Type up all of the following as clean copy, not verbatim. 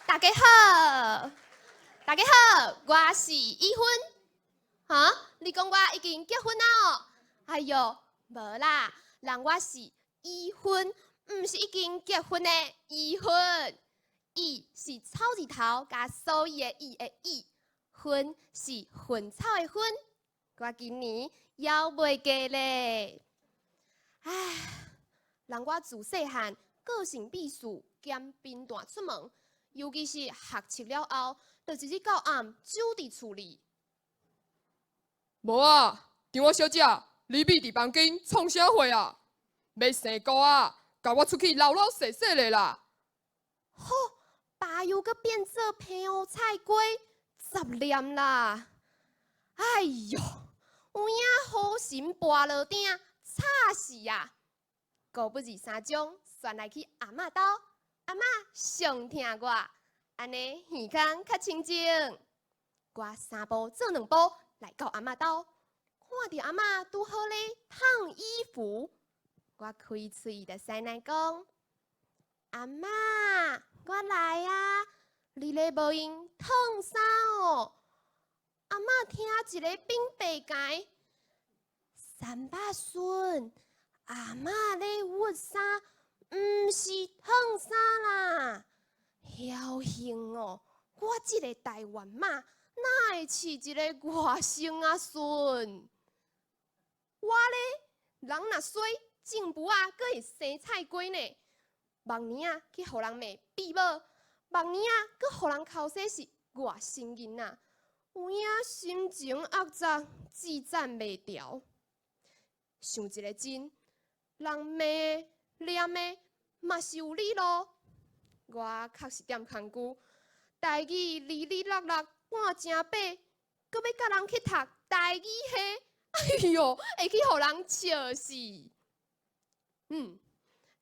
大家好，大家好，我是已婚。哈？你講我已經結婚啊？哦，哎喲，無啦，人我是已婚，毋是已經結婚的已婚。已是草字頭佮所以的以的已，婚是薰草的薰。我今年猶未嫁咧。唉，人我自細漢個性避暑兼貧惰出門，尤其是學測了後，就一日到暗守佇厝裡。無啊，張我小姐，你覕佇房間創啥貨啊？欲生孤仔，共我出去老老細細咧啦！吼，爸又閣變做平烏菜雞，雜念啦！哎喲，有影好心跋落鼎，吵死啊！五不二三鐘，旋來去阿嬤兜，阿嬤上疼我，按呢耳空較清靜。我三步做兩步來到阿嬤兜，看著阿嬤拄好咧燙衣服，我開喙就師奶講：阿嬤，我來啊！你咧無閒燙衫哦？阿嬤聽一个變白解，三百孫，阿嬤咧熨衫，毋是燙衫啦。僥倖哦，我這个台灣媽哪會飼一个外省仔孫？我咧，人若衰，種匏仔，閣會生菜瓜呢。目年仔去予人罵鱉母，目年仔閣予人剾洗是外省囡仔，有影心情壓榨，志展袂牢。想一个真，人罵的、念的，嘛是有理咯。我確實踮空久，台語哩哩落落半成白，閣欲佮人去讀台語系，哎喲，會去予人笑死。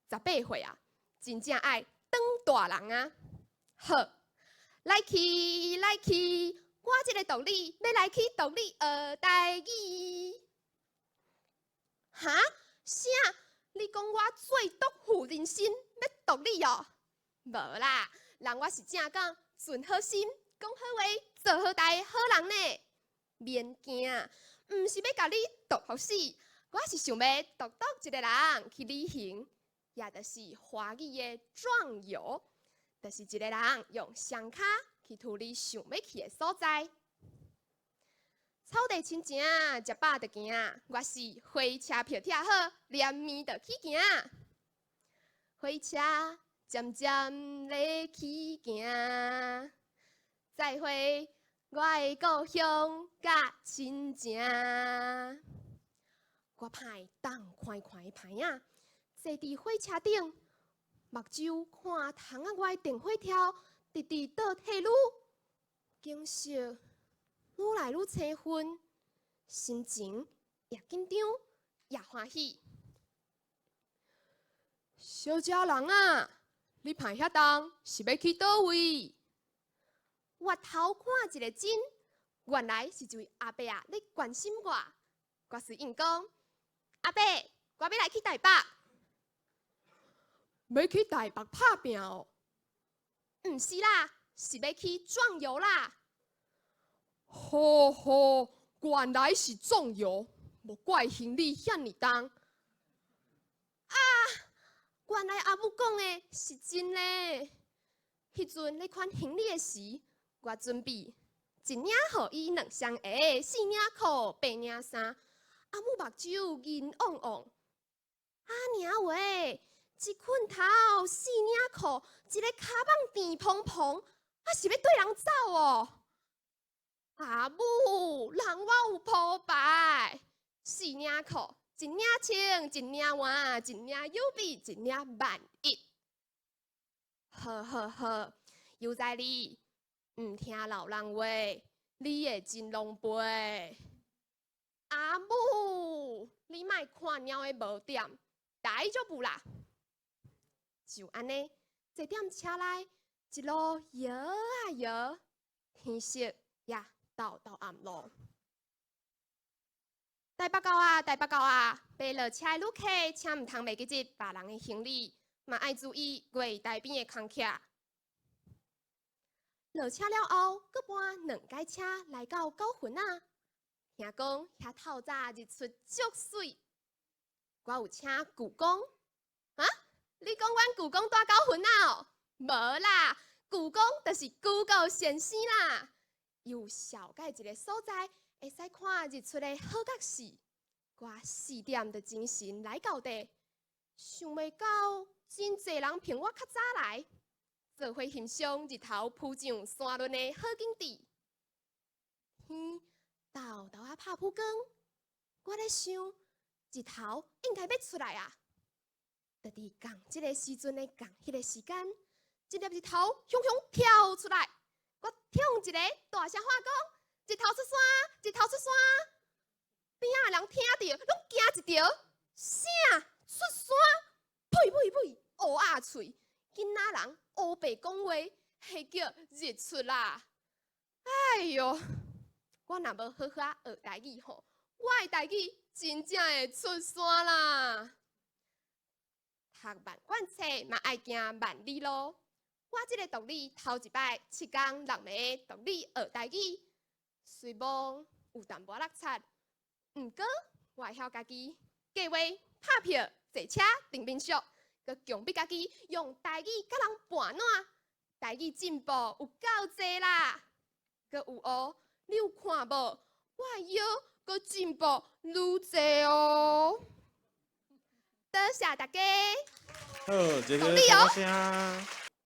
18歲啊，真正愛當大人啊！好，來去來去，我這个獨女欲來去獨立學台語。哈？啥？你講我最毒婦人心，欲毒你哦？無啦，人我是正講存好心，講好話，做好代好人呢。免驚，毋是欲共你毒予死，我是想欲獨獨一个人去旅行，也就是華語的壯遊，就是一个人用雙跤去赴你想欲去的所在。草地親情，食飽就行。我是火車票拆好，連麵就起行。火車漸漸咧起行，再會我的故鄉佮親情。我拍重寬寬的棚仔，坐佇火車頂，目睭看窗仔外電火柱，直直倒退嚕，景色愈來愈青昏，心情也緊張也歡喜。小姐人啊，你攀遐重是欲去佗位？回頭看一个真，原來是一位阿伯仔咧關心我。我隨應講：阿伯，我欲來去台北。欲去台北拍拚哦？毋是啦，是欲去壯遊啦。吼吼，原來是壯遊，無怪行李遐爾重。啊！原來阿母講的是真的。彼陣咧款行李的時，我準備一領雨衣、兩雙鞋、四領褲、八領衫。阿母目睭銀汪汪。阿娘喂，一困頭，四領褲，一个跤蠓甜蓬蓬，啊是欲綴人走哦？阿母，人我有鋪排，四領褲，一領穿，一領換，一領予備，一領萬一。好好好，悠哉你，毋聽老人話，你會真狼狽。阿母，你莫看貓的無點，大丈夫啦。就按呢，坐踮車內，一路搖啊搖，天色也沓沓暗囉。台北到啊，台北到啊！欲落車的旅客，請毋通袂記得別人的行李，嘛愛注意月台邊的空隙。落車了後，閣搬兩階車來到九份仔。聽講遐透早日出足媠。我有請舅公，啊？你講阮舅公蹛九份仔哦？無啦，舅公就是 Google 先生啦。伊有紹介一个所在，會使看日出的好角勢。我4點就精神來到地，想袂到真濟人比我較早來，做伙欣賞日頭浮上山崙的好景致。天沓沓仔拍浮光，我咧想日頭應該欲出來啊！就佇仝這个時陣的仝彼个時間，一粒日頭雄雄跳出來，我衝一个大聲喊講：日頭出山，日頭出山！邊仔的人聽著，攏驚一著，啥出山？呸呸呸！烏鴨喙，囡仔人烏白講話，彼叫日出啦！哎喲，我若無好好仔學台語吼，我的台語真正會出山啦！讀萬卷冊嘛愛行萬里路。我這个獨女頭一擺七工六暝獨旅學台語，雖罔有淡薄仔落漆，毋過我會曉家己計劃、拍票、坐車、訂民宿，閣強迫家己用台語佮人盤撋，台語進步有夠濟啦！閣有哦，你有看無？我的腰閣進步愈濟哦！多謝大家。好，謝謝獨女哦。掌聲。